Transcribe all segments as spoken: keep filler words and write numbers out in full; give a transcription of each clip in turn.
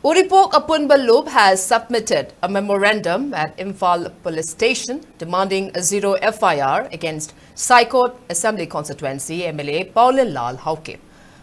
Uripok Apunba Lup has submitted a memorandum at Imphal Police Station demanding a zero F I R against Saikot Assembly Constituency M L A Paulin Lal Haokip.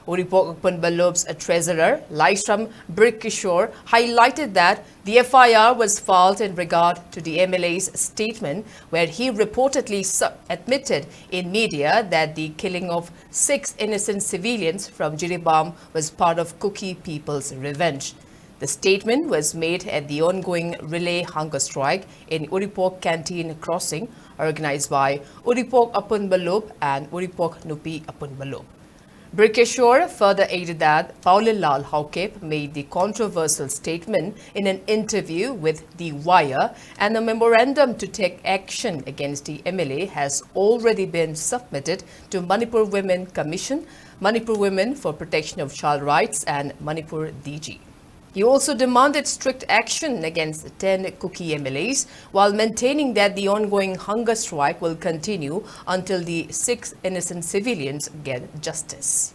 Uripok Apunba Lup's treasurer Laishram Brikishore highlighted that the F I R was filed in regard to the M L A's statement where he reportedly su- admitted in media that the killing of six innocent civilians from Jiribam was part of Kuki people's revenge. The statement was made at the ongoing relay hunger strike in Uripok Canteen Crossing, organized by Uripok Apunba Lup and Uripok Nupi Apunba Lup. Brikeshwar further added that Paulin Lal Haokip made the controversial statement in an interview with The Wire, and a memorandum to take action against the M L A has already been submitted to Manipur Women Commission, Manipur Women for Protection of Child Rights, and Manipur D G. He also demanded strict action against ten Kuki M L As, while maintaining that the ongoing hunger strike will continue until the six innocent civilians get justice.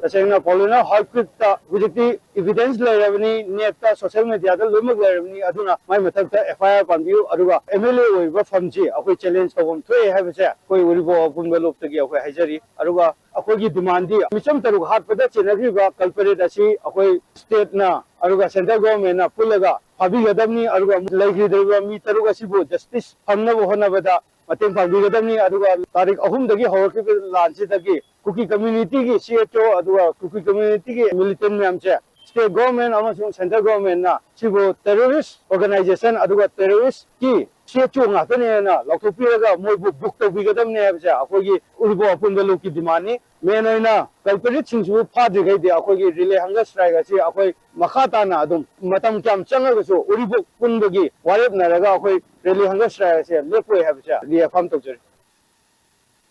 ꯇꯁꯦꯡꯅ ꯄꯣꯂꯤꯅꯥ ꯍꯥꯎꯀꯤꯞꯇ ꯍꯧꯖꯤꯛꯇꯤ evidence ꯂꯩꯔꯕꯅꯤ, ꯅꯦꯠꯇ, social ꯃꯦꯗꯤꯌꯥꯗ ꯂꯣꯏꯅꯃꯛ ꯂꯩꯔꯕꯅꯤ꯫ ꯑꯗꯨꯅ ꯃꯥꯏ ꯃꯊꯛꯇ F ꯑꯥꯏ R ꯄꯥꯟꯕꯤꯌꯨ, ꯑꯗꯨꯒ M L A ꯑꯣꯏꯕ ꯐꯝꯁꯤ ꯑꯩꯈꯣꯏ ꯆꯦꯂꯦꯟꯖ ꯇꯧꯐꯝ ꯊꯣꯛꯑꯦ ꯍꯥꯏꯕꯁꯦ ꯑꯩꯈꯣꯏ ꯎꯔꯤꯄꯣꯛ ꯑꯄꯨꯟꯕ ꯂꯨꯞꯇꯒꯤ ꯑꯩꯈꯣꯏ ꯍꯥꯏꯖꯔꯤ꯫ ꯑꯗꯨꯒ ꯑꯩꯈꯣꯏꯒꯤ ꯗꯤꯃꯥꯟꯗꯤ ꯃꯤꯆꯝ ꯇꯔꯨꯛ ꯍꯥꯠꯄꯗ ꯆꯦꯟꯅꯈ꯭ꯔꯤꯕ ꯀꯜꯄꯔꯦꯠ ꯑꯁꯤ ꯑꯩꯈꯣꯏ ꯁ꯭ꯇꯦꯠꯅ ꯑꯗꯨꯒ ꯁꯦꯟꯇ꯭ꯔꯦꯜ ꯒꯣꯚꯔꯟꯃꯦꯟꯠꯅ ꯄꯨꯜꯂꯒ ꯐꯥꯕꯤꯒꯗꯕꯅꯤ, ꯑꯗꯨꯒ ꯂꯩꯈꯤꯗ꯭ꯔꯤꯕ ꯃꯤ ꯇꯔꯨꯛ ꯑꯁꯤꯕꯨ ꯖꯁꯇꯤꯁ ꯐꯪꯅꯕ ꯍꯣꯠꯅꯕꯗ ꯃꯇꯦꯡ ꯄꯥꯡꯕꯤꯒꯗꯕꯅꯤ꯫ ꯑꯗꯨꯒ ꯇꯥꯔꯤꯛ ꯑꯍꯨꯝꯗꯒꯤ ꯍꯧꯔꯛꯈꯤꯕ ꯂꯥꯟꯁꯤꯗꯒꯤ ꯀꯨꯀꯤ ꯀꯝꯃ꯭ꯌꯨꯅꯤꯇꯤꯒꯤ ꯁꯤ ꯑꯩꯆ ꯑꯣ ꯑꯗꯨꯒ ꯀꯨꯀꯤ ꯀꯝꯃ꯭ꯌꯨꯅꯤꯇꯤꯒꯤ ꯃꯤꯂꯤꯇꯦꯟꯠ ꯃꯌꯥꯝꯁꯦ ꯁ꯭ꯇꯦꯠ ꯒꯣꯚꯔꯟꯃꯦꯟꯠ ꯑꯃꯁꯨꯡ ꯁꯦꯟꯇ꯭ꯔꯦꯜ ꯒꯣꯚꯔꯟꯃꯦꯟꯠꯅ ꯁꯤꯕꯨ ꯇꯦꯔꯣꯔꯤꯁ ꯑꯣꯔꯒꯅꯥꯏꯖꯦꯁꯟ ꯑꯗꯨꯒ ꯇꯦꯔꯣꯔꯤꯁꯀꯤ ꯁꯤ ꯑꯩꯆ ꯑꯣ ꯉꯥꯛꯇꯅꯦꯅ ꯂꯥꯎꯊꯣꯛꯄꯤꯔꯒ ꯃꯣꯏꯕꯨ ꯕꯨꯛ ꯇꯧꯕꯤꯒꯗꯕꯅꯦ ꯍꯥꯏꯕꯁꯦ ꯑꯩꯈꯣꯏꯒꯤ ꯎꯔꯤꯄꯣꯛ ꯑꯄꯨꯟꯕ ꯂꯨꯞꯀꯤ ꯗꯤꯃꯥꯟꯅꯤ꯫ ꯃꯦꯟ ꯑꯣꯏꯅ ꯀꯜꯄꯔꯦꯠꯁꯤꯡꯁꯤꯕꯨ ꯐꯥꯗ꯭ꯔꯤꯈꯩꯗꯤ ꯑꯩꯈꯣꯏꯒꯤ ꯔꯤꯂꯦ ꯍꯪꯒꯔ ꯁ꯭ꯇ꯭ꯔꯥꯏꯛ ꯑꯁꯤ ꯑꯩꯈꯣꯏ ꯃꯈꯥ ꯇꯥꯅ ꯑꯗꯨꯝ ꯃꯇꯝ ꯀꯌꯥꯝ ꯆꯪꯉꯒꯁꯨ ꯎꯔꯤꯄꯣꯛ ꯄꯨꯟꯕꯒꯤ ꯋꯥꯔꯦꯞꯅꯔꯒ ꯑꯩꯈꯣꯏ ꯔꯤꯂꯦ ꯍꯪꯒꯔ ꯁ꯭ꯇ꯭ꯔꯥꯏꯛ ꯑꯁꯦ ꯂꯦꯞꯄꯣꯏ ꯍꯥꯏꯕꯁꯦ ꯔꯤꯑꯦꯐꯥꯔꯝ ꯇꯧꯖꯔꯤ꯫